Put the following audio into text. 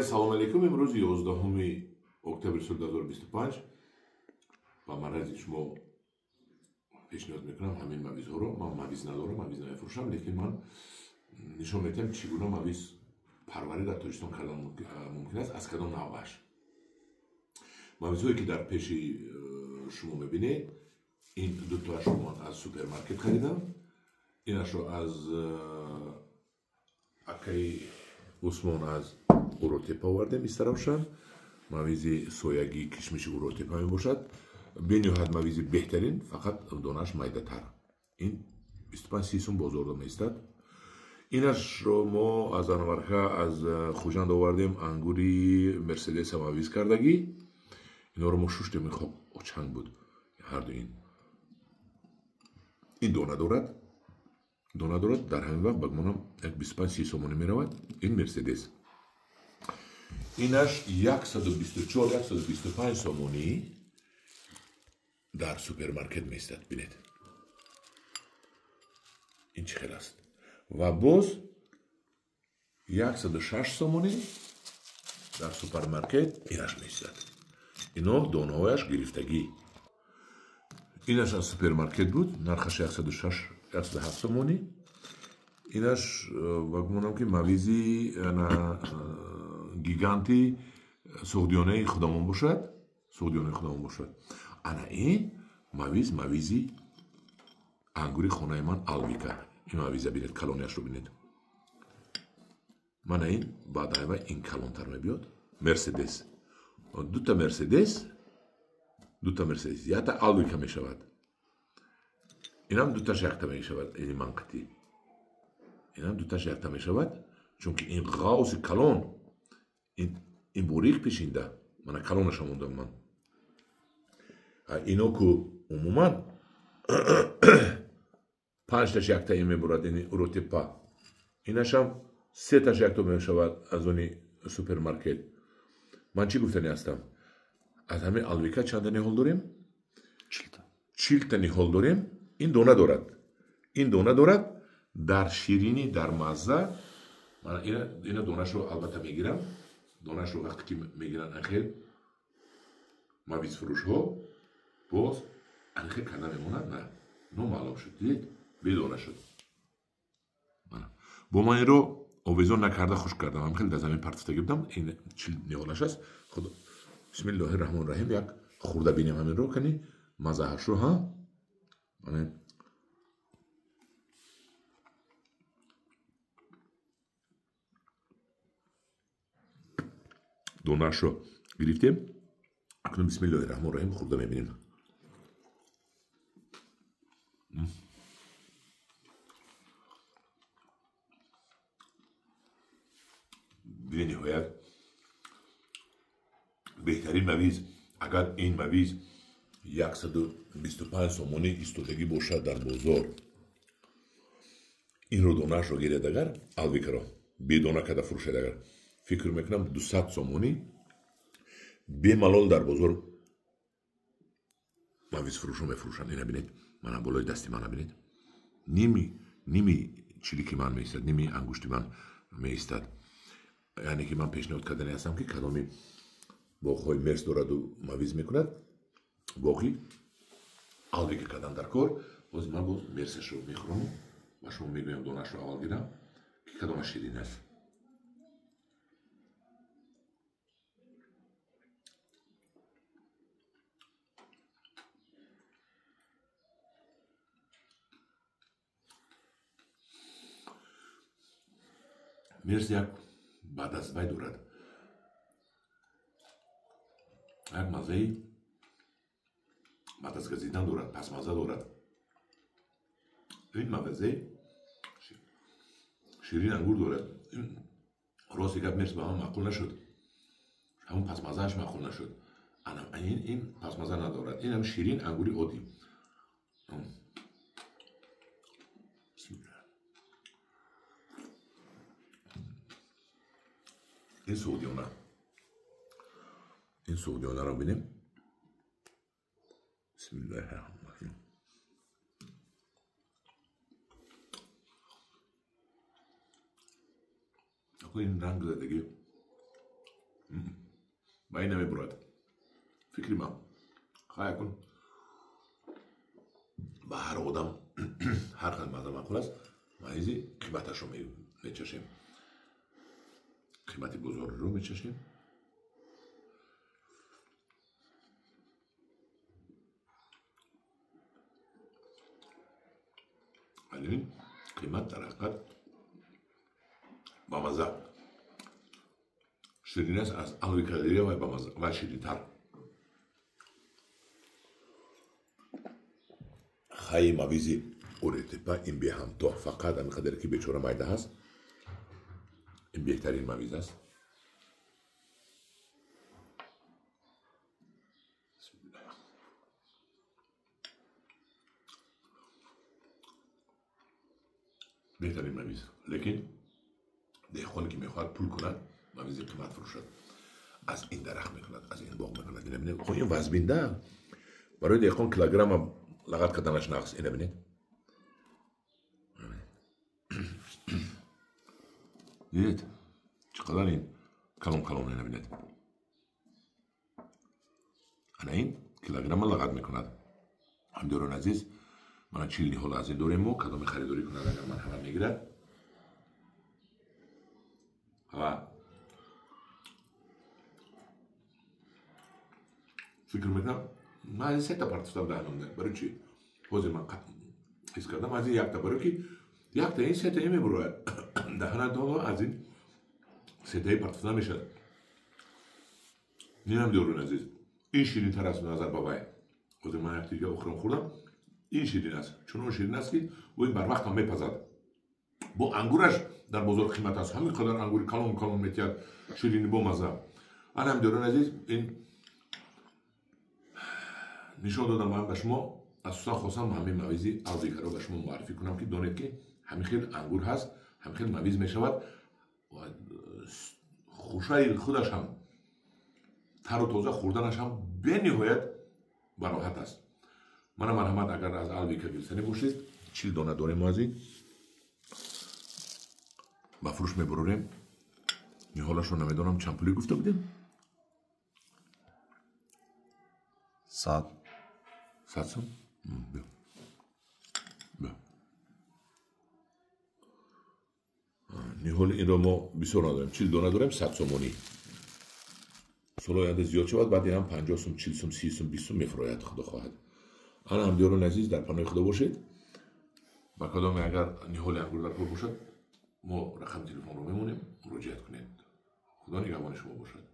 Салом алейкум. Имрӯз 11 октябри соли 2025 ба маррази шумо пешниҳод мекунам ҳамин мавизҳоро. Ман мавиз надорам, мавиз намефурӯшам, лекин ман нишон медиҳам, чӣ гуна мавиз парварӣ дар Тоҷикистон кардан мумкин аст, аз кадом навъаш. Мавизҳое, ки дар пеши шумо мебинед, ин дутоашро ман аз супермаркет харидам, инашро аз акаи Усмон аз Уротепа овардем. Истаравшан мавизи соягии кишмиши Уротепа мебошад. Бениҳоят мавизи беҳтарин, фақат донааш майдатар. Ин 25-30 сум бозорда меистад. Инашро мо аз Анварха, аз Хуҷанд овардем, ангури Мерседеса мавиз кардагӣ. Инҳоро мо шуштем, хоб очанг буд ҳарду. Ин дона дорад, дона дорад. Дар ҳамин вақт ба гумонам як 25-30 сомонӣ меравад. Ин Мерседес. Инаш 124, 125 сомонӣ дар супермаркет меистад. Бинед, ин чӣ хел аст. Ва боз 106 сомонӣ дар супермаркет инаш меистад. Ино донаҳояш гирифтагӣ. Инаш аз супермаркет буд, нархаш 106, 107 сомонӣ. Инаш ба гумонам, ки мавизи гиганти суғдиёнаи худамон бошад, суғдиёнаи худамон бошад. Ана ин мавиз, мавизи ангури хонаи ман, Алвика. Ин мавиза бинед, калонияшро бинед. Мана ин баъд айва ин калонтар мебиёд. Мерседес, дута Мерседес, дута Мерседес, якта Алвика мешавад. Инам дуташ якта мешавад. Ини манқитӣ инам дуташ якта мешавад, чунки ин ғавси калон, ин борик пешинда. Мана калонаша мондам ман. Ино ку умуман панҷташ якта ин мебурад, ини Уротепа. Инашам сеташ якто мешавад аз они супермаркет. Ман чӣ гуфтани ҳастам? Аз ҳамин Алвика чанда ниҳол дорем? 40-та ниҳол дорем. Ин дона дорад, ин дона дорад. Дар ширинӣ, дар мазза. Ина донашро албатта мегирам. Донашро вақте ки мегиранд анхел мавизфурӯшҳо, боз анхел карда мемонад. На, номаълум шуд, дидед, бедона шуд. Бо ман инро овезон накарда хушк кардам, ҳамхел дар замин партофтагӣ будам. Ин 40 ниҳолаш аст. Худо, бисмиллоҳи раҳмони раҳим. Як хурда бинем ҳаминро, кани маззаашро. Ҳа, донаашро гирифтем. Акнун бисмиллоҳи раҳмони раҳим, хурда мебинем. Бениҳоят беҳтарин мавиз. Агар ин мавиз 125 сомонӣ истодагӣ бошад дар бозор, инро донаашро гиред, агар Алвикаро бедона карда фурӯшед, агар фикр мекунам, 200 сомонӣ бемалол дар бозор мавизфурӯшо мефурӯшанд. Ина бинед, мана болои дасти мана бинед, ними чилики ман меистад, ними ангушти ман меистад. Яъне ки ман пешниҳод кардани ҳастам, ки кадоми боғҳои мерс дораду мавиз мекунад, боғи Алвика кардан дар кор. Боз ман боз мерсашро мехӯрам ва шумо мегӯям, донаашро аввал гирам, ки кадомаш ширин аст. Мерс як баъд аз вай дорад, як маззаи баъд аз газидан дорад, пасмазза дорад. Ин маззаи ширин ангур дорад. Рости гап, мерс ба ман маъқул нашуд, ҳамон пасмаззааш маъқул нашуд. Ана ин пасмазза надорад, инам ширин ангури оддӣ. Ин суғдиёна, ин суғдиёнаро бинем. Бисмиллоҳи раҳмони раҳим. Ин ранг задагӣ. Ба ин намебурад. Фикри ман. Хай кун. Ба ҳар одам ҳар хел маза маъқул аст. Мавизи қиматашро мечашем. Қимати бозорро мечашем. Ин қимат дар ҳақиқат бамаза. Ширин аст аз алвика дига ва бамаза ва ширинтар. Хаи мавизи Уротепа ин беҳамто, фақат ҳамин қадаре ки бечора майда ҳаст, ин беҳтарин мавиз аст. Беҳтарин мавиз. Лекин деҳқоне ки мехоҳад пул кунад, мавизи қимат фурӯшад, аз ин дарахт мекунад, аз ин боғ мекунад. Ина бинед, ин вазбинда барои деҳқон килограмма лагат карданаш нақс. Ина бинед, дидед чӣ қадар ин калон калон. Ина бинед, ана ин килограмма лагат мекунад. Ҳамдиёрони азиз, мана 40 ниҳол аз ин дорем мо. Кадоме харидорӣ кунад, агар марҳамат мегирад. Ва фикр мекунам, ман аз ин сета партофтам даҳанонда. Барои чӣ? Ҳозир ман ҳис кардам аз ин якта, барои ки якта ин сета ин мебурояд. Даҳанатон аз ин сетаи партофта намешавад. Нинам диёрони азиз, ин ширинтар аст назар ба вай. Ҳозир ман як дига охирон хӯрдам. Ин ширин аст, чунон ширин аст ки ӯ ин барвақт ҳам мепазад. Бо ангураш дар бозор қимат аст. Ҳамин қадар ангури калон калон метиҳад, ширини бомаза. Ана ҳамдиёрони азиз, ин нишон додам ман ба шумо. Асосан хостам ҳамин мавизи алвикаро ба шумо муаррифӣ кунам, ки донед ки ҳамин хел ангур ҳаст, ҳамин хел мавиз мешавад. Хушаи худаш ҳам тару тоза хӯрданаш ҳам бениҳоят бароҳат аст. Мана марҳамат, агар аз алвика гирифтанӣ бошед, 40 дона дорем аз ин ба фурӯш мебурорем. Ниҳолашро намедонам чанд пулӣ гуфта будем? 100. 100 сом? Ниҳоли инро мо бисёр надорем, 40 дона дорем, 100 сомонӣ. Солҳои оянда зиёд шавад, баъд инам 50 сом, 40 сом, 30 сом, 20 сом мефурояд, худо хоҳад. Ана ҳамдиёрони азиз, дар паноҳи худо бошед. Ба кадоме агар ниҳоли ангур дар кор бошад, мо рақами телефонро мемонем, муроҷиат кунед. Худо нигаҳбони шумо бошад.